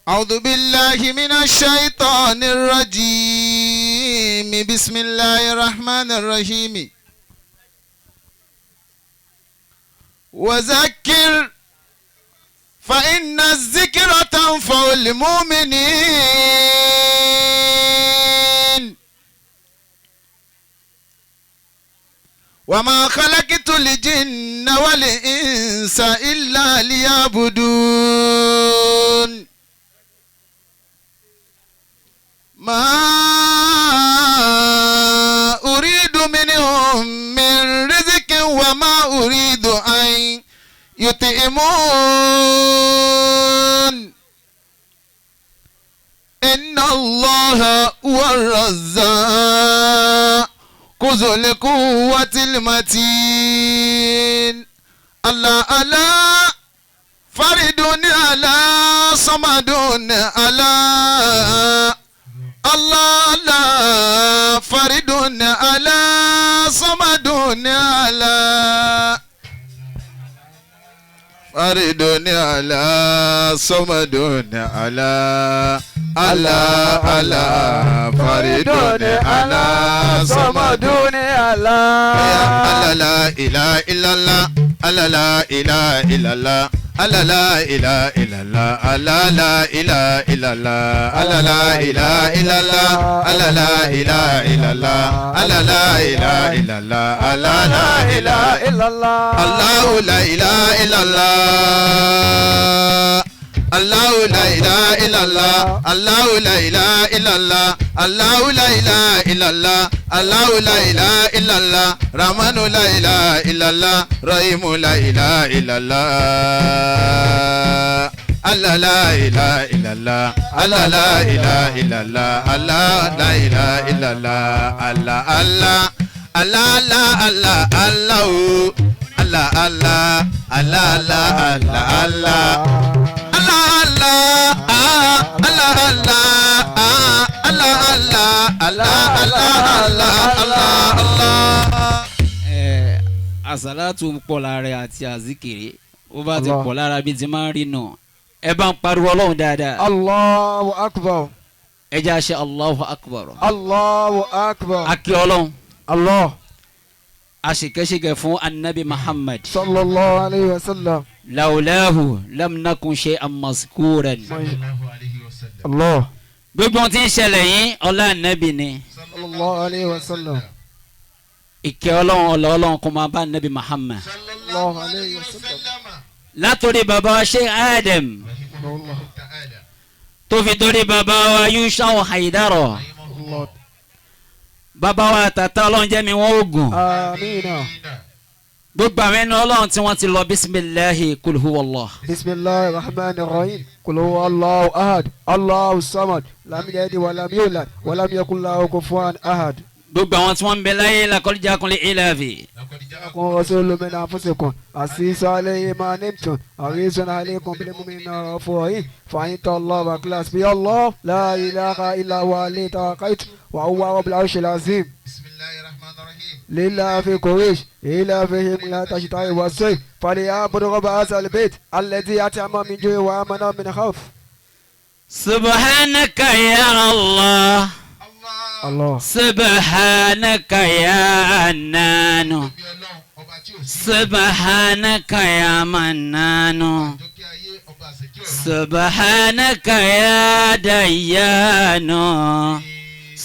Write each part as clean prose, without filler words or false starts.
أعوذ بالله من الشيطان الرجيم. بسم الله الرحمن الرحيم. وذكر فإن الذكر تنفع المؤمنين. وما خلقت الجن والإنس إلا ليعبدون. ما أريد منهم من رزق وما أريد أن يطعمون. إن الله هو الرزاق ذو القوة المتين. الله الله فرد على صمد على الله الله فرد على صمد على فرد على صمد على الله الله فرد على صمد على الله لا إله إلا الله الله لا إله إلا الله الله لا إله إلا الله الله لا إله إلا الله الله لا إله إلا الله الله لا إله إلا الله الله لا إله إلا الله الله لا إله إلا الله الله لا إله إلا الله الله لا إله إلا الله الله لا إله إلا الله الله لا إله إلا الله الله لا إله إلا الله رحمن لا إله إلا الله رحيم لا إله إلا الله الله لا إله إلا الله الله لا إله إلا الله الله لا إله إلا الله الله الله الله الله الله الله الله الله الله الله الله الله الله الله الله الله الله الله. Àsàlátù pọ̀ lára àti àzíkiri ó bá ti pọ̀ lára bí ti máa ń rí nù. Ẹ bá ń pariwo Ọlọ́run dáadáa. Allahu akbar. Ẹ jẹ́ àṣẹ Allahu akbar. Allahu akbar. A kí Ọlọ́run. Allah. Àṣekẹ́ṣekẹ́ fún anabi Muhammad. Sallallahu alayhi wa sallam. Lawlahu lam nakun shay'an mazkuran. Allah. Gbogbo ohun tí ń ṣẹlẹ̀ yín ọlá anabi ni. Sallallahu alayhi wa sallam. Ìkẹ́ Ọlọ́run ọlọ́ Ọlọ́run kó máa bá anabi Muhammad. Sallallahu alayhi wa sallam. Látòrí bàbá wa Sheikh Adam tó fi torí bàbá wa Yushau Haidara. Bàbá wa tàtà Ọlọ́run jẹ́ mi wọ́n ogun. Amina. Gbogbo àwọn ẹni Ọlọ́run tí wọ́n ti lọ bisimilahi kul huwa Allah. Bisimilahi rahman rahim kul huwa Allahu ahad Allahu samad lam yalid wa lam yulad wa lam yakun lahu kufuwan ahad. Gbogbo àwọn tí wọ́n ń bẹ láyé laqad ja'akum li ilafi. Lakum rasulun min anfusikum azizun alayhi ma anittum harisun alaykum bil mu'minina ra'ufur rahim fa in tawallaw faqul hasbiya Allah la ilaha illa huwa alayhi tawakkaltu wa huwa rabbul arshil azim. لله في قريش إلى فيهم لا تشتهي والصيف فليعبدوا رب هذا البيت الذي أطعمهم من جوع وآمنهم من خوف. سبحانك يا الله. الله. سبحانك يا حنان. سبحانك يا منان. سبحانك يا ديان.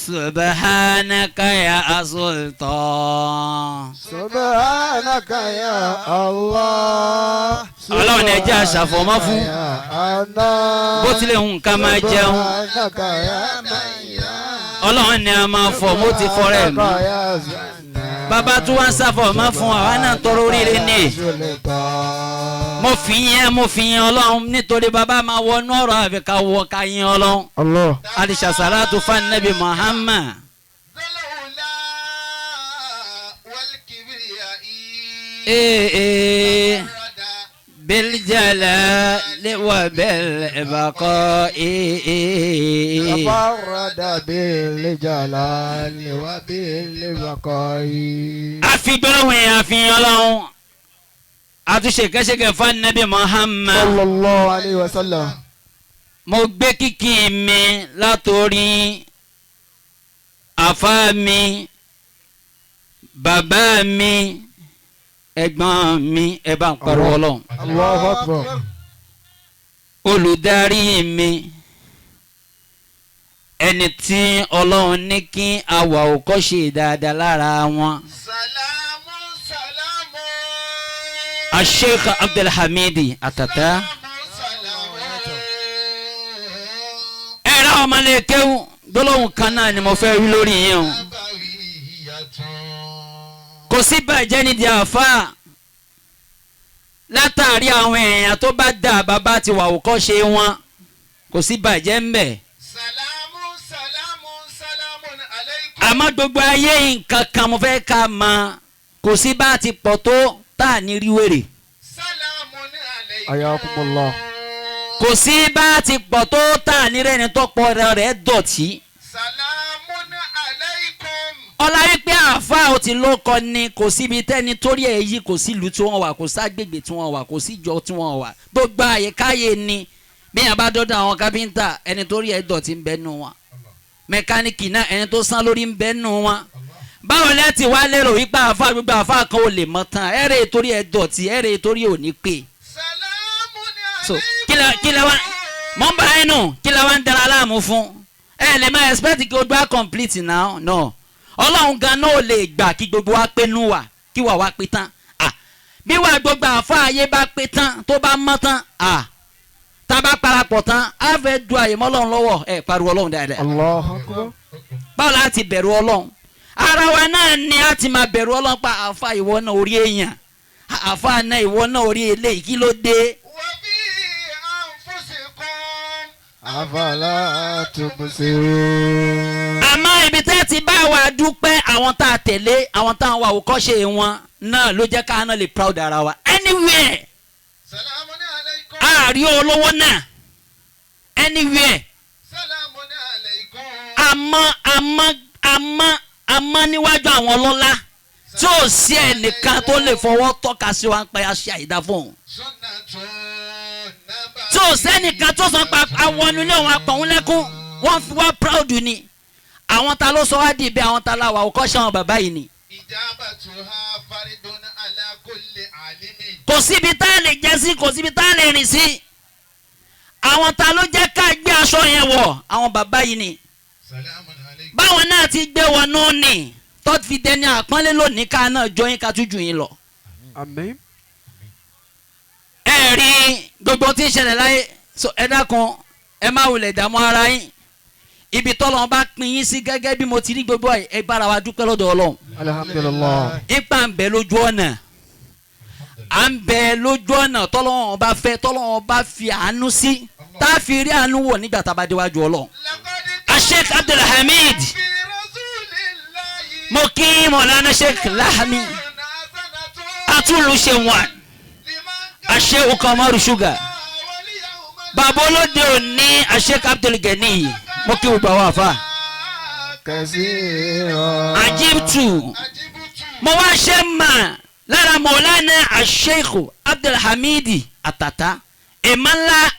سبحانك يا سلطان. سبحانك يا الله. Ọlọ́run ẹ jẹ́ àṣàfọ̀mọ́ fún. Bó tilẹ̀ ń ká máa jẹun. Ọlọ́run ni a máa fọ̀ mo ti fọrẹ́ mọ́. Bàbá tí wọ́n ń ṣàfọ̀mọ́ fún àwa náà tọrọ oríire ní. Mo fi yẹn Ọlọ́run nítorí bàbá máa wọnú ọ̀rọ̀ àfi ká wọ ká yẹn Ọlọ́run. Alisasaratu fa nabi Muhammad. Ee biljalali wa bilbaqa'i. Tafarrada biljalali wa bilbaqa'i. A fi gbólóhùn yẹn àfihàn Ọlọ́run. Àtúnṣe kẹ́sẹ̀kẹ́ fún anabi Muhammad. Sallallahu alayhi wa sallam. Mo gbé kíkì mi látòrí àfa mi, bàbá mi, ẹ̀gbọ́n mi, ẹ bá ń pariwo Ọlọ́run. Allahu Akbar. Olùdarí mi, ẹni tí Ọlọ́run ní kí àwa ò kọ́ ṣe dáadáa lára wọn. Salamu salamu. Sheikh Abdulhamidi Atata. Salamu salamu. Ẹ ra ọmọlẹ kéwù gbólóhùn kan náà ni mo fẹ́ wí lórí yín o. Kò sí bàjẹ́ nídìí àáfàá látàrí àwọn èèyàn tó bá dà bàbá ti wà òkọ́ ṣe wọn, kò sí bàjẹ́ ń bẹ̀. Salamu salamu salamu alaykum. Àmọ́ gbogbo ayé nǹkan kan mo fẹ́ ká mọ̀, kò sí bá ti pọ̀ tó tá à ní rí wèrè. Salamu alaykum. Ayakumullah. Kò sí bá ti pọ̀ tó tá à ní rẹ́ni tó pọ̀ rẹ̀ dọ̀tí. Salamu alaykum. Ọlá wípé àáfàá ò ti lóko ni, kò síbi tẹ́ni torí ẹ̀ yí, kò sí ìlú tí wọ́n wà, kò ságbègbè tí wọ́n wà, kò sí ìjọ tí wọ́n wà, gbogbo àyíkáyé ni. Bí yẹn bá dọ́dọ̀ àwọn kápẹ́ńtà, ẹni torí ẹ̀ dọ̀tí ń bẹ nù wọn, mẹkáníìkì náà, ẹni tó sán lórí ń bẹ nù wọn. Báwo lẹ́ ti wá lérò wípé àáfàá, gbogbo àáfàá kan ò lè mọ tán, ẹ̀rẹ̀ torí ẹ̀ dọ̀tí, ẹ̀rẹ̀ torí ò ní pè. Salamu So alaykum. kí lẹ wá mọ̀ ń bá ẹnu, kí lẹ wá ń dara láàmú fún? Ẹ lè máa expect kí gbogbo wa complete now. No, Ọlọ́run gan náà ò lè gbà kí gbogbo wa pé nú wa, kí wà wá pé tán. Ah, bí wà gbogbo àfa ayé bá pé tán, tó bá mọ́ tán, ah, tá a bá parapọ̀ tán, á fẹ́ du àyè mọ́ Ọlọ́run lọ́wọ́. Ẹ pariwo Ọlọ́run dáadáa. Allahu Akbar. Báwo la ti bẹ̀rù Ọlọ́run? Ara wa náà ni a ti máa bẹ̀rù Ọlọ́run pa. Àfa ìwọ náà orí èèyàn, àfa náà ìwọ náà orí eléyìí, kí ló dé? Wa fi anfusikum. Afala tubsirun. Àmọ́ ibi tẹ́ ti bá wa dúpẹ́, àwọn tá a tẹ̀lé, àwọn tá a wà òkọ́ṣe wọn náà ló jẹ́ ká náà lè proud ara wa anywhere. Salamu alaykum. Àárí olówó náà anywhere. Salamu alaykum. Àmọ́ níwájú àwọn ọlọ́lá tí ò sí ẹnìkan tó lè fọwọ́ tọ́ka sí wa ń pẹ́ aṣẹ àìdá fún un, Sunnatun tí ò sẹ́nìkan tó sọ pa àwọn ilé òun apọ̀hún lẹ́kún, wọ́n fi wá proud ni. Àwọn ta ló sọ wá dìbẹ́? Àwọn ta la wà òkọ́ṣe àwọn bàbá yìí ni. Ijabatuha faridun ala kulli alimin. Kò síbi tá a lè jẹ sí, kò síbi tá a lè rìn sí. Àwọn ta ló jẹ́ ká gbé aṣọ yẹn wọ̀? Àwọn bàbá yìí ni. Salamu alaykum. Báwọn náà ti gbé wọn nù ní tó fi dẹni àpọ́nlé lónìí, ká náà jọ yín, ká tún jù yín lọ. Àmín. Ẹ rí gbogbo tí ń ṣẹlẹ̀ láyé so, ẹ dákun, ẹ má wulẹ̀ dààmú ara yín. Ibi tọ́lọ́ bá pín yín sí, gẹ́gẹ́ bí mo ti rí gbogbo ẹ̀, ẹ bára wa dúpẹ́ lọ́dọ̀ Ọlọ́run. Alhamdulillah. Ipa ń bẹ lójú ọ̀nà, à ń bẹ lójú ọ̀nà tọ́lọ́run bá fẹ́, tọ́lọ́run bá fi àánú sí, tá a fi rí àánú wọ̀ nígbà tá a bá déwájú Ọlọ́run. Laqad Sheikh Abdulhamid, fi rasulillahi mo kí Mọ̀lánà Sheikh Lahami atúlùṣe wọn, àṣẹ Umaru Sugar, bàbá olóde òní, Sheikh Abdulgani, mo kí gbogbo àwọn àfa. Kẹsíra. Ajibtu, mo wá ṣe mà lára Mọ̀lánà Sheikh Abdulhamidi Atata ìmọ̀ ńlá.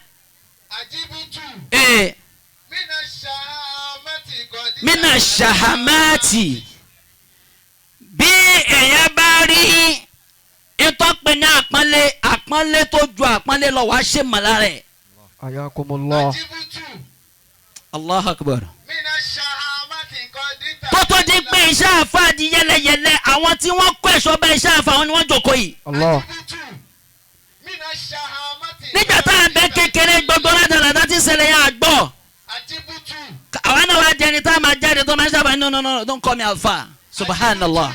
Ajibutu Ee. mina shahamati gọdi. Mina shahamati, bí èèyàn bá rí ìtọ́pẹ́ ní àpọ́nlé, àpọ́nlé tó ju àpọ́nlé lọ, wàá ṣe mọ̀ lára ẹ̀. Ayakumullah. Ajibutu Allah akbar. mina shahamati gọdi. Tó tó di pé iṣẹ́ àfa di yẹlẹyẹlẹ, àwọn tí wọ́n kọ́ ẹ̀ṣọ́ bá iṣẹ́ àfa, àwọn ni wọ́n jókòó yìí. Allah. Ajibutu mina shahamati. Nígbà tá à ń bẹ kékeré, gbogbo ládàládà tí ń ṣẹlẹ̀ yẹn àgbọ̀. Ajibutu. Àwa náà wá jẹni tá a máa jáde tó máa ń sábà, no, no, no, don't call me alfa, subhanallah.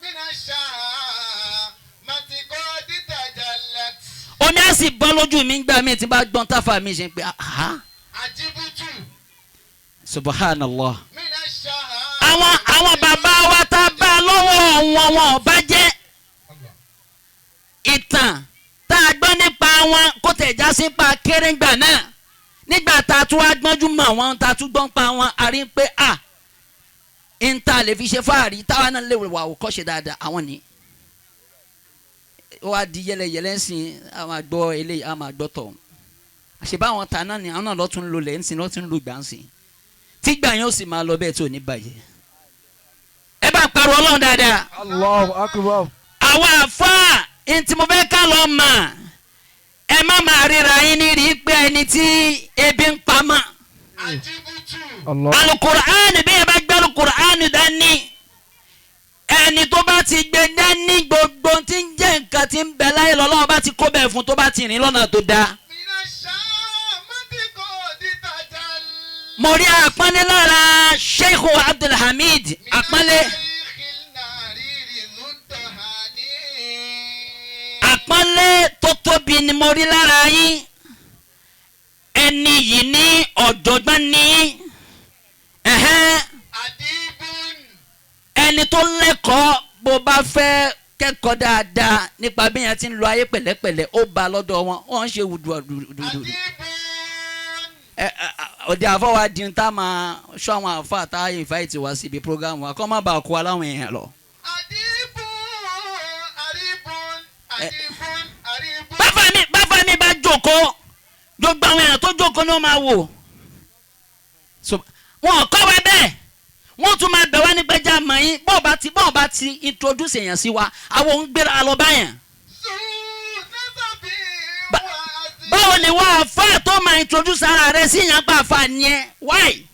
Mina shahamati gọdi tajallat. Omi á sì bọ́ lójú mi gbà mí tí bá gbọ́n táfà mi ṣe pé aha. Ajibutu Subhanallah. mina shahamati. Àwọn bàbá wa tá a bá lọ́wọ́ wọn, wọn ò bá jẹ́ ìtàn tá a gbọ́ nípa wọn kó tẹ̀ já sí pa kéréngbà náà. Nígbà tá a tún wá gbọ́njú mọ̀ wọn, tá a tún gbọ́n pa wọn, a rí pé a n ta lè fi ṣe fáàrí, táwa náà lè wà ó kọ́ṣe dáadáa àwọn ni. Ó wá di yẹlẹyẹlẹ ń sìn, a máa gbọ́ eléyìí, a máa gbọ́ tọ̀. Àṣebá àwọn ta náà ni àwọn náà lọ́tún lò lẹ́ ń sìn lọ́tún lò gbà ń sìn. Tígbà yẹn ó sì máa lọ bẹ́ẹ̀ tí ò ní bàjẹ́. Ẹ bá pariwo Ọlọ́run dáadáa. Allahu akbar. Àwọn àfáà ntí mo fẹ́ ká lọ mà ẹ má máa ríra yín ní rí pé ẹni tí ebi ń pa mọ́. Allah. Alukur'an bí ẹ bá gbé alukur'an dání ẹni tó bá ti gbé dání gbogbo tí ń jẹ́ nǹkan tí ń bẹ láyé lọ́lọ́wọ́ bá ti kó bẹ́ẹ̀ fún tó bá ti rìn lọ́nà tó dáa. Mo rí àpọ́nlé lára Sheikh Abdulhamid àpọ́nlé àpọ́nlé tó tóbi ni mo rí lára yín ẹni yìí ní ọ̀jọ̀gbọ́n ní ẹ̀hẹ́n ẹni tó lẹ́kọ̀ọ́ bó bá fẹ́ kẹ́kọ̀ọ́ dáadáa nípa bí yẹn ti ń lo ayé pẹ̀lẹ́pẹ̀lẹ́ ó ba lọ́dọ̀ wọn wọ́n ń ṣe wùdùwùdù. Ọ̀dẹ àfọwọ́ di tá a máa ṣọ́ àwọn àfa tá a invite wá síbi program wa kọ́ má bàa kó aláwọ̀ èèyàn lọ. Bàbá mi bá jókòó gbogbo àwọn èèyàn tó jókòó ni wọ́n máa wò wọn kọ́ wa bẹ́ẹ̀ wọ́n tún máa bẹ̀ wá ní gbẹ́jà mọ̀ yín bọ́ọ̀ bá ti introduce èèyàn sí wa àwọn òun gbéra lọ báyẹn. Báwo ni wọ́n àfa tó máa introduce ara rẹ̀ sí yàn pa àfa nìyẹn why?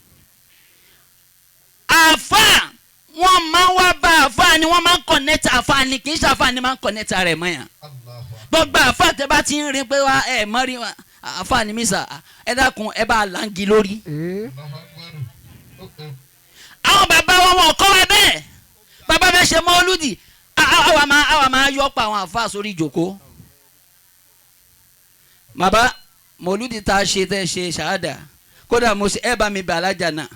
Àfa wọ́n máa wá bá àfa ni wọ́n máa ń connect àfa ni kì í ṣe àfa ni máa ń connect ara ẹ̀ mọ́ yàn. Gbogbo àfa tẹ bá ti ń rí pé wá ẹ mọ́ rí àfa ni mí sà ẹ dákun ẹ bá langi lórí. Àwọn bàbá wọn wọn kọ́ wa bẹ́ẹ̀ bàbá fẹ́ ṣe mọ́lúdì àwa máa yọ pa àwọn àfa sórí ìjòkó. Bàbá mọ́lúdì tá a ṣe tẹ́ ṣe ṣáàdà kódà mo ṣe ẹ bá mi bẹ alájà náà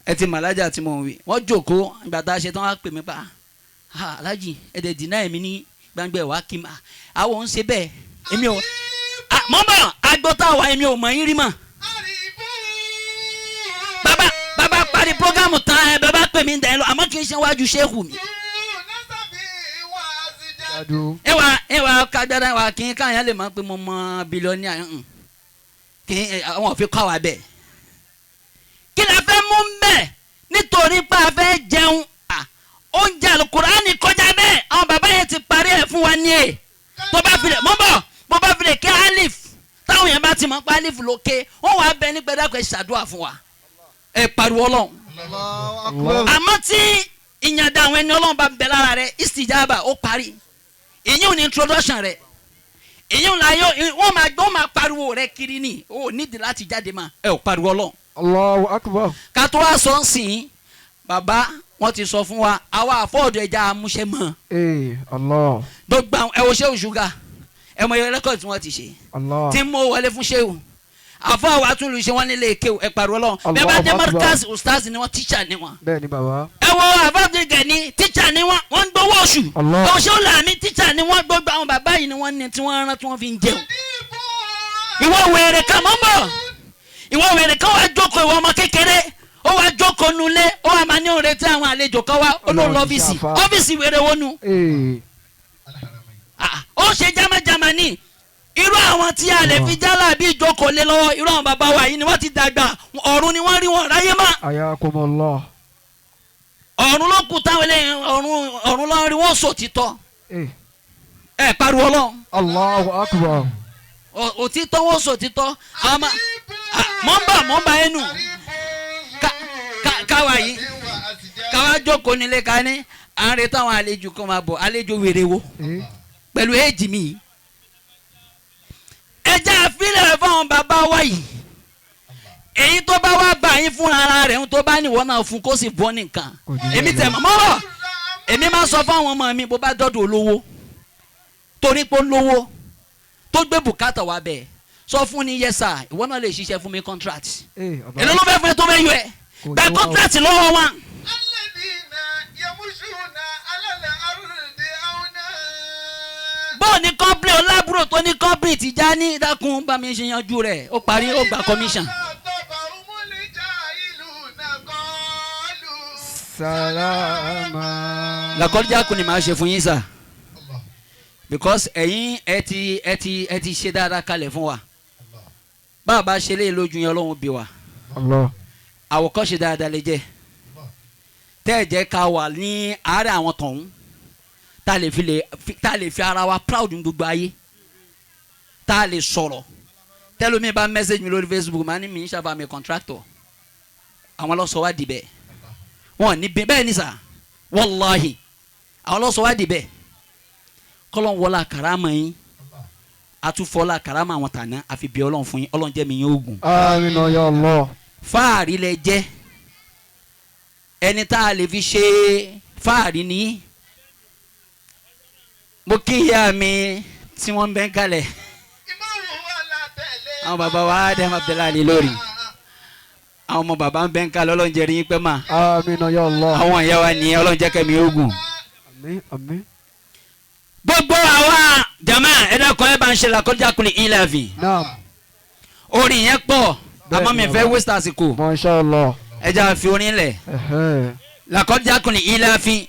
ẹ ti mọ alájà tí mo ń wí wọ́n jòkó ìgbà tá a ṣe tán wá pè mí pa alájì ẹ dẹ̀ dìnnà èmi ní gbangba ẹ̀ wá kí n ma àwọn ò ń ṣe bẹ́ẹ̀ èmi ò mọ́ bọ̀ agbọ́tà wa èmi ò mọ̀ yín rí mọ̀. Bàbá parí programu tán ẹ bàbá pè mí dẹ̀ lọ àmọ́ kì í ṣe wájú ṣéèkù mi. Ẹ wà kájára wa kì í káyọ̀ lè mọ̀ pé mo mọ bílíọ̀nì kì í àwọn òfin kọ́ wa bẹ́ẹ̀. Kí la fẹ́ mú bẹ́ẹ̀ nítorí pé a fẹ́ jẹun oúnjẹ alukurani kọjá bẹ́ẹ̀ àwọn bàbá yẹn ti parí ẹ̀ fún wa ní ẹ̀ tó bá filẹ̀ mọ́ bọ̀ bó bá filẹ̀ kí alif táwọn yẹn bá ti mọ̀ pé alif ló ké wọ́n wàá bẹ ní gbẹdàkọ̀ ẹ̀ ṣàdúrà fún wa ẹ pariwo Ọlọ́run. Àmọ́ tí ìyànda àwọn ẹni Ọlọ́run bá bẹ lára rẹ istijaba ó parí ìyẹn ò ní introduction rẹ ìyẹn ò láyọ wọ́n máa gbọ́ máa pariwo rẹ kiri ni ó nídìí láti jáde mà ẹ ò pariwo Ọlọ́run. Allahu akbar. Ká tó wá sọ ń sìn bàbá wọ́n ti sọ fún wa àwa àfọ́ọ̀dù ẹja amúṣẹ́ mọ́. Ee Allah. Gbogbo àwọn ẹ wo ṣéwù ṣúgà ẹ mọ iye rẹ́kọ̀dì tí wọ́n ti ṣe. Allah. Tí mo wọlé fún ṣéwù àfọ àwa tún lù ṣe wọn nílé kéwù ẹ pariwo Ọlọ́run. Bẹ́ẹ̀ bá dé Markaz ustaz ni wọ́n tíṣà ni wọ́n. Bẹ́ẹ̀ ni bàbá. Ẹ wo àfáàdé gani tíṣà ni wọ́n wọ́n ń gbowó oṣù. Allah. Ọ̀ṣọ́ làmì tíṣà ni wọ́n gbogbo àwọn bàbá yìí ni wọ́n ní tí wọ́n rán tí wọ́n fi ń jẹun. Ìwọ wèrè kan mọ́ bọ̀ ìwọ wèrè kan wá jókòó ìwọ ọmọ kékeré ó wá jókòó nulẹ̀ ó wá máa ní òun retí àwọn àlejò kan wá ó lóun lọ́fíìsì ọ́fíìsì wèrè wọnú. Ó ṣe jámájámá ní irú àwọn tí a lè fi jálà bí ìjókòó lé lọ́wọ́ irú àwọn bàbá wa yìí ni wọ́n ti dàgbà ọ̀run ni wọ́n rí wọn ráyé mọ́. Ayakumullah. Ọ̀run ló kù táwọn eléyìí ọ̀run ló ń rí wọ́n sọ títọ́. Ẹ pariwo Ọlọ́run. Allahu akbar. Òtítọ́ wọ́n sọ títọ́ àmọ́ mọ̀ ń bà ẹnu káwa yìí káwa jókòó nílé ká ní à ń retí àwọn àlejò kan máa bọ̀ àlejò wèrè wo pẹ̀lú éèjì mi yìí. Ẹ jẹ́ àfilẹ̀ fáwọn bàbá wa yìí èyí tó bá wá bá yín fúnra ara rẹ̀ ń tó bá níwọ̀n náà fún kó sì bọ́ nìkan èmi tẹ̀ mọ́ bọ̀ èmi máa sọ fáwọn ọmọ mi bó bá dọ́dọ̀ olówó torí pé olówó tó gbé bùkátà wá bẹ́ẹ̀ sọ fún ni yes sir ìwọ náà lè ṣiṣẹ́ fún mi contract èló ló fẹ́ fún ẹ tó fẹ́ yọ ẹ gba contract lọ́wọ́ wọn. Bóò ní kọ́ńpìlì ọlábùrò tó ní kọ́ńpìlì ti já ní dákun bá mi ṣe yanjú rẹ̀ ó parí ó gba commission. Salama. Làkọ́jà kò ní máa ṣe fún yín sà because ẹ̀yin ẹ ti ṣe dáadáa kalẹ̀ fún wa Bàbá ṣe lé lójú yẹn Ọlọ́run bí wa. Allah. Àwòkọ́ṣe dáadáa lè jẹ́. Tẹ́ ẹ̀ jẹ́ ká wà ní àárẹ̀ àwọn tọ̀hún. Tá a lè fi ara wa proud ní gbogbo ayé. Tá a lè sọ̀rọ̀. Tẹ́lómi bá message mi lórí Facebook, màá ní mi ń ṣàfà mi contractor. Àwọn ló sọ wá di bẹ́ẹ̀. Wọ́n ní bẹ́ẹ̀ ni sà. Wàláhì. Àwọn ló sọ wá di bẹ́ẹ̀. Kọ́lọ́n wọlá karama yín. Atúfọ́lá karama àwọn tàná àfi bí Ọlọ́run fún yín. Ọlọ́run jẹ́ mi yín ogun. Àmín ya Allah. Fáàrí lẹ jẹ́. Ẹni tá a lè fi ṣe fáàrí ní. Mo kí ìyá mi tí wọ́n ń bẹ́ ń kalẹ̀. Àwọn bàbá wa Adam Abdullahi lórí. Àwọn ọmọ bàbá ń bẹ́ ń kalẹ̀ Ọlọ́run jẹ́ rí yín pẹ́ mà. Àmín ya Allah. Àwọn ìyá wa nìyẹn Ọlọ́run jẹ́ kẹ́mi ogun. Àmín àmín. Gbogbo àwa jama ẹ dákun ẹ bá ń ṣe làkọjá kulè ìlàfin. Naam. Orin yẹn pọ̀ àmọ́ mi fẹ́ waste àsìkò. Masha Allah. Ẹ jẹ́ àfi orin lẹ̀. Làkọjá kulè ìlàfin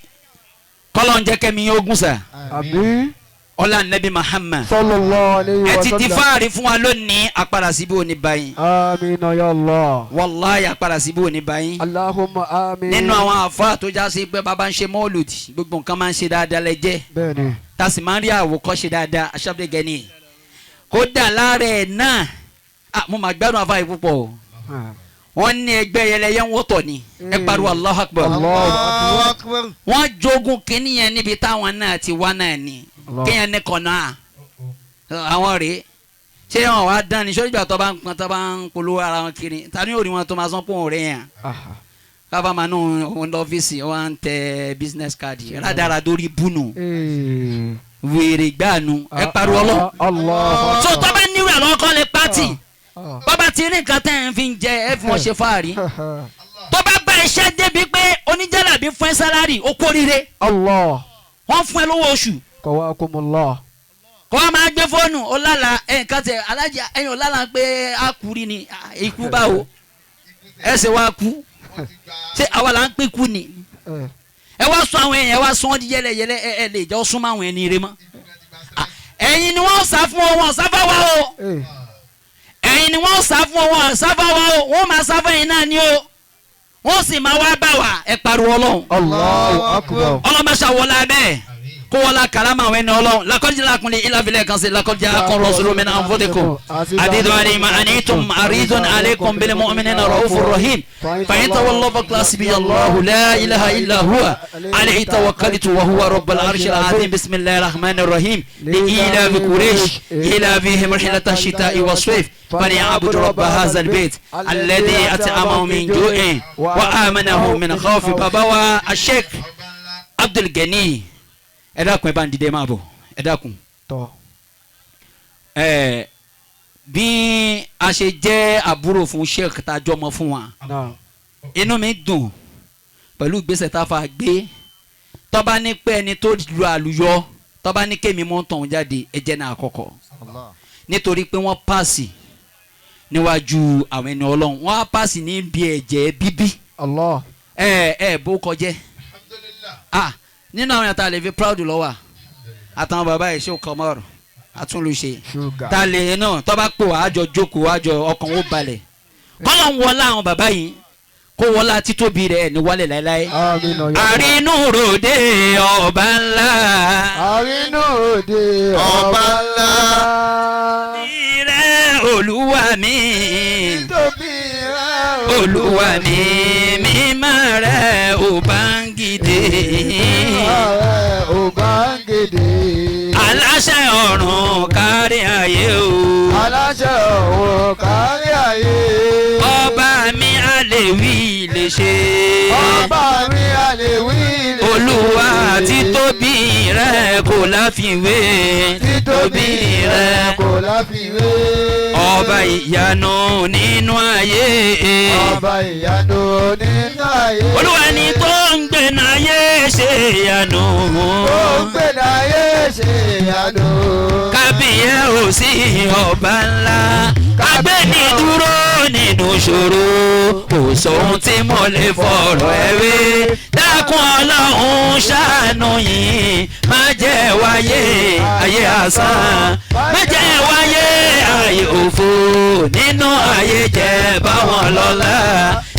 kọ́lọ́n jẹ́ kẹ́mi ogun sà. Àmín. Ọlá Nabi Muhammad. Sallallahu alayhi wa sallam. Ẹ ti di fáàrí fún wa lónìí àpàrà síbí òní báyìí. Àmín ya Allah. Wàláyé àpàrà síbí òní báyìí. Allahumma àmín. Nínú àwọn àfáà tó já sí pé bàbá ń ṣe mọ́ọ̀lùdì gbogbo nǹkan máa ń ṣe dáadáa lẹ́jẹ́. Bẹ́ẹ̀ni. Tá a sì máa ń rí àwòkọ́ṣe dáadáa aṣáfẹ́gẹ́ni. Kódà lára ẹ̀ náà mo máa gbádùn àfáà yìí púpọ̀ o. Wọ́n ní ẹgbẹ́ yẹlẹyẹ ń wọ́tọ̀ ni. Ẹ pariwo Allahu Akbar. Allahu Akbar. Wọ́n jogún kínní yẹn níbi táwọn náà ti wá náà ni. Kéèyàn ní kọ̀nà àwọn rèé ṣé wọn wá dán ni sọ́jà tó bá ń pọn tó bá ń polówó ara wọn kiri ta ni yóò rí wọn tó máa sọ pé òun rẹ̀ yẹn káfá máa nù òun lọ́fíìsì wọn ń tẹ business card rádaràdó rí búnú wèrè gbàánu ẹ pariwo lọ. So tó bá níwèé àlọ́ kọ́ lè pátì bàbá tí ní nǹkan tẹ́ ẹ̀ ń fi jẹ ẹ fi wọn ṣe fáàrí tó bá bá iṣẹ́ débi pé oníjàlábí fún ẹ sálárì ó kórìíre wọ́n fún ẹ lówó oṣù. Qawakumullah. Kọ́ wa máa gbé fóònù ọ̀làlà ẹ̀ǹkan tẹ̀ alájà ẹ̀yìn ọ̀làlà pé a kú rí ni ikú báwo ẹ ṣe wá kú ṣé àwa là ń pín kú ni ẹ wá sọ àwọn èèyàn ẹ wá sọ wọn di yẹlẹyẹlẹ ẹ lè jẹ́ súnmọ́ àwọn ẹni rẹ mọ́ ẹ̀yin ni wọ́n sá fún wọn sáfà wá o ẹ̀yin ni wọ́n sá fún wọn sáfà wá o wọ́n máa sá fún ẹ̀yin náà ni o wọ́n sì máa wá bá wa ẹ pariwo Ọlọ́run. Allahu Akbar. Ọlọ́mọṣà wọlé abẹ́ kó wọlé karama àwọn ẹni Ọlọ́run lakọ́jà kunlé ilàfilẹ̀ kan sí lakọ́jà kun rasulu min anfusikum adidun alima anitum aridun alaykum bil mu'minina raufur rahim fa'in tawallaw faqul hasbiyallahu la ilaha illa huwa alayhi tawakkaltu wa huwa rabbul arshil azim bismillahir rahmanir rahim li ilafi quraish ilafihim rihlata shita'i was-sayf falyabudu rabba hadhal bayt alladhi at'amahum min ju'in wa amanahum min khawf. Baba wa Sheikh Abdul Gani ẹ dákun ẹ bá ń dìde máa bọ̀ ẹ dákun. Ẹ bí a ṣe jẹ́ àbúrò fún Sheikh tá a jọmọ fún wa inú mi dùn pẹ̀lú ìgbésẹ̀ tá a fa gbé tó bá ní pé ẹni tó lu àlùyọ tó bá ní kémi mọ́ tọ̀hún jáde ẹ jẹ́ náà àkọ́kọ́ nítorí pé wọ́n pàṣì níwájú àwọn ẹni Ọlọ́run wọ́n á pàṣì níbi ẹ̀jẹ̀ bíbí. Ẹ ẹ bó kọjẹ́ ah nínú àwọn yàtọ̀ àlè fi proud lọ́wọ́ àtàwọn bàbá yìí ṣe kọ́mọ́rù àtúnlùṣe tá a lè náà tó bá pò àjọ jókòó àjọ ọkàn ó balẹ̀ kọ́lọ̀ ń wọlé àwọn bàbá yìí kó wọlé títóbi rẹ̀ ní wálẹ̀ láéláé. Àrínúròde ọba ńlá. Àrínúròde ọba ńlá. Ìrẹ́ Olúwa mi. Títóbi rẹ̀ Olúwa mi mímọ́ rẹ̀ Òbángídé. Òbángídé. Aláṣẹ ọ̀run kárí ayé o. Aláṣẹ ọ̀run kárí ayé. Ọba mi a lè wí lè ṣe. Ọba mi a lè wí lè ṣe. Olúwa títóbi rẹ̀ kò láfiwé. Títóbi rẹ̀ kò láfiwé. Ọba ìyanu nínú ayé. Ọba ìyanu nínú ayé. Olúwa ni tó ń gbé náyé ṣe ìyanu. Tó ń gbé náyé ṣe ìyanu. Kábíyè ò sí ọba ńlá. Agbẹ́ni dúró nínú ìṣòro. Kò sóhun tí mo lè fọ̀rọ̀ ẹ wé. Dákun Ọlọ́run ṣàánú. Ṣàánú yín má jẹ́ wáyé ayé asán má jẹ́ wáyé ayé òfo nínú ayé jẹ́ báwọn lọ́lá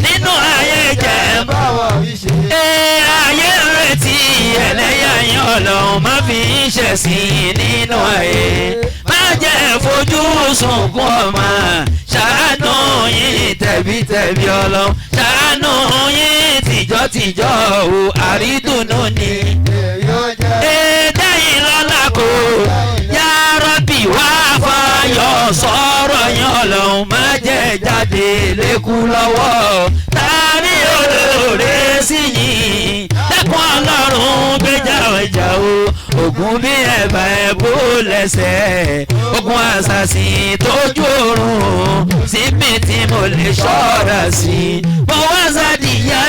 nínú ayé jẹ́ báwọn ìṣe. Ee ayé ń retí ẹlẹ́yà yín ọlọ́run má fi ń ṣẹ̀sín nínú ayé má jẹ́ fojú sunkún ọmọ ṣàánú yín tẹ̀bítẹ̀bí ọlọ́run ṣàánú yín tìjọ́tìjọ́ o àrídùnnú ni. Yóò jẹ́. Èdè yìí lọ́la kò yá Rabbi wá fayọ̀ sọ̀rọ̀ yín ọlọ́run má jẹ́ jáde lẹ́kú lọ́wọ́ tani olóore sí yín dẹ́kun ọlọ́run gbéjà ọjà o ogun bí ẹ̀bà ẹ̀bó lẹ́sẹ̀ ogun àṣàṣì tójú oorun síbi tí mo lè ṣọ́ra sí mo wá sádìyẹ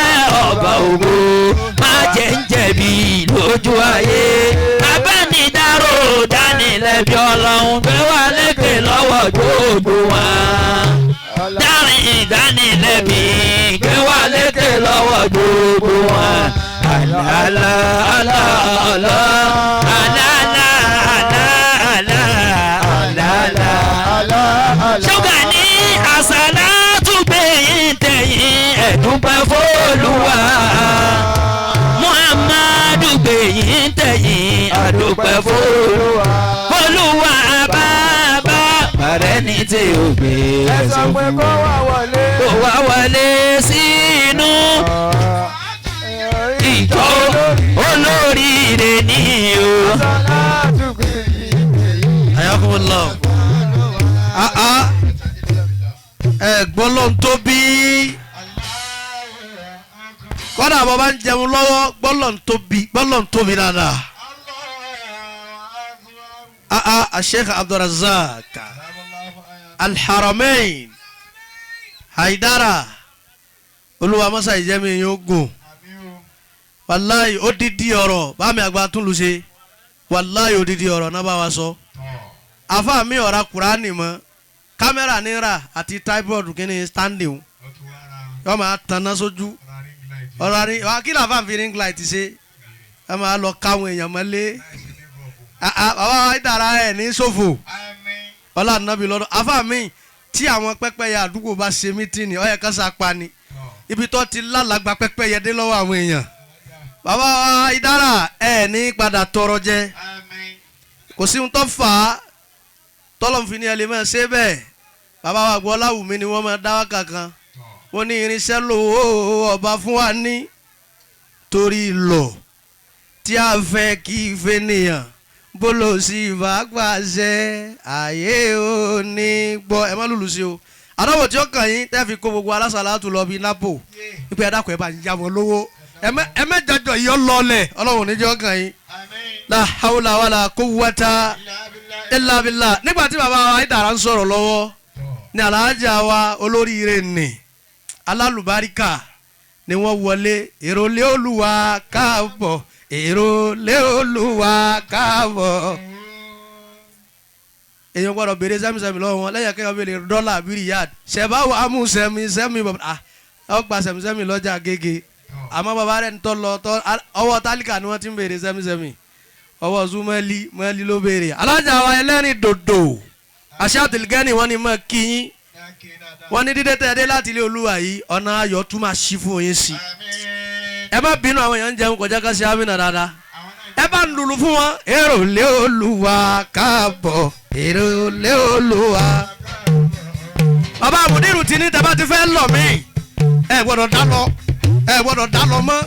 ọba ògo má jẹ́ ń jẹ̀bi lójú ayé abánidáró dánilẹ́bi ọlọ́run gbé wá lékè lọ́wọ́ gbogbo wa dárin ìdánilẹ́bi gbé wá lékè lọ́wọ́ gbogbo wa àlá àlá àlá àlá àlá àlá àlá àlá Àlá àlá. ṣúgà ní àṣàlá tún gbẹ̀yìn tẹ̀yìn ẹ̀dúpẹ́ f'Olúwa Muhammadu gbẹ̀yìn tẹ̀yìn àdúpẹ́ f'Olúwa Olúwa bàbá bàrẹ́ ní tí o gbé Ẹ sọ ẹ̀sọ́ pé fún kó wá wọlé. kó wá wọlé sínú ìjọ olóríire ní o. Ayakumullah. Ah ah. Ẹ gbọ́ lọ́n tó bí. Kọ́dà bọ́ bá ń jẹun lọ́wọ́ gbọ́ lọ́n tó bí gbọ́ lọ́n tó bí dáadáa. Ah ah Sheikh Abdulrazak Al-Haramain Haidara Olúwa mọ́sá ìjẹ́mi yóò gùn. Wàláyé odidi ọ̀rọ̀ bámi àgbà tún lu ṣe wàláyé odidi ọ̀rọ̀ náà bá wa sọ. Àfa mi ọ̀ra Kùránì mọ́ kámẹ́rà nira àti tripod kìíní standing yọ máa tanná sójú ọ̀rọ̀ ni wà kí làfà fi ring light ṣe ẹ máa lọ káwọn èèyàn mọ́lé bàbá wa dára ẹ̀ ní ṣòfò ọlá nàbí lọ́dọ̀ àfa mi tí àwọn pẹ́pẹ́yẹ àdúgbò bá ṣe mítìnì ó yẹ ká sá pa ni ibi tó ti lálàgbà pẹ́pẹ́yẹ dé lọ́wọ́ àwọn èèyàn bàbá wa ìdára ẹ̀ ní padà tọrọ jẹ kò sí ohun tó fà á tọ́lọ́mù fi ní ẹ lè máa ṣe bẹ́ẹ̀ bàbá wa gbọ́ láwùmí ni wọ́n máa dá wákà kan wọ́n ní irinṣẹ́ lówó ọba fún wa ní torí lọ tí a fẹ́ kí ife nìyàn bólò sí ìbá pàṣẹ ààyè ò ní gbọ́ ẹ má lùlù sí o àdánwò tí ó kàn yín tẹ́ fi kó gbogbo alásàlátù lọ bíi napo wípé ẹ dákun ẹ bá ń yá wọn lówó ẹ mẹ́jọjọ yìí ó lọlẹ̀ ọlọ́run níjọ́ kàn yín la hawla wala quwwata illa billah. Nígbà tí bàbá wa Aidara ń sọ̀rọ̀ lọ́wọ́ ní alájà wa olóríire nì alálùbáríkà ni wọ́n wọlé èròlé olúwa káàbọ̀ èròlé olúwa káàbọ̀. Èèyàn gbọ́dọ̀ béèrè sẹ́mi-sẹ́mi lọ́wọ́ wọn lẹ́yìn akẹ́kọ̀ọ́ béèrè dọ́là àbí riyad ṣẹ̀bá wa mú sẹ́mi-sẹ́mi bàbá ọ gba sẹ́mi-sẹ́mi lọ́jà gègé àmọ́ bàbá rẹ̀ ń tọ́ lọ tọ́ ọwọ́ tálíkà ni wọ́n ti ń béèrè sẹ́mi-sẹ́mi ọwọ́ zu mẹ́lí mẹ́lí ló béèrè alájà wa ẹlẹ́rìn dòdò àṣẹ àtìlẹ́gẹ́nì wọ́n ní mọ́ kíyín wọ́n ní dídé tẹ́ẹ̀dé láti ilé olúwa yìí ọ̀nà ayọ̀ tún máa ṣí fún yín sí ẹ má bínú àwọn èèyàn ń jẹun kọjá ká ṣe amínà dáadáa ẹ bá ń lùlù fún wọn. Èrò lé olúwa káàbọ̀ èrò lé olúwa. Bàbá àmùdírù ti ní tẹ́ bá ti fẹ́ lọ mí ẹ gbọ́dọ̀ dá lọ ẹ gbọ́dọ̀ dá lọ mọ́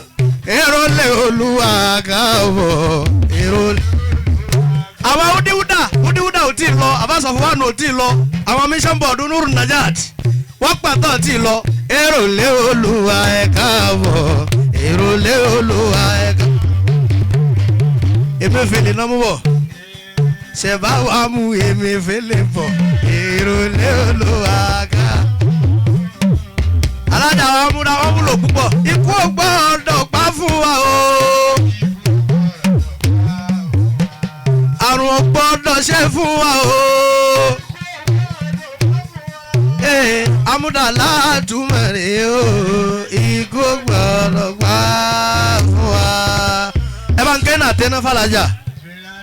èrò lé olúwa káàbọ̀ èrò. Àwọn udiwuda udiwuda ò tí ì lọ àbáṣọfọwọ́nù ò tí ì lọ àwọn mission board nuru najat wọ́n pàtó ò tí ì lọ èrò lé olúwa ẹ káàbọ̀ èrò lé olúwa ẹ káàbọ̀. Emefiele náà mú bọ̀ ṣẹ̀bá wa mú Emefiele bọ̀ èrò lé olúwa ká. Alájà wa múra wọn múlò púpọ̀ ikú ò gbọ́dọ̀ pa fún wa o. Àrùn ò gbọ́dọ̀ ṣe fún wa o. Amúdàlá túmọ̀ rè o ikú ò gbọ́dọ̀ pa fún wa. Ẹ bá ń ké Iná tẹ́ná fàlàjà.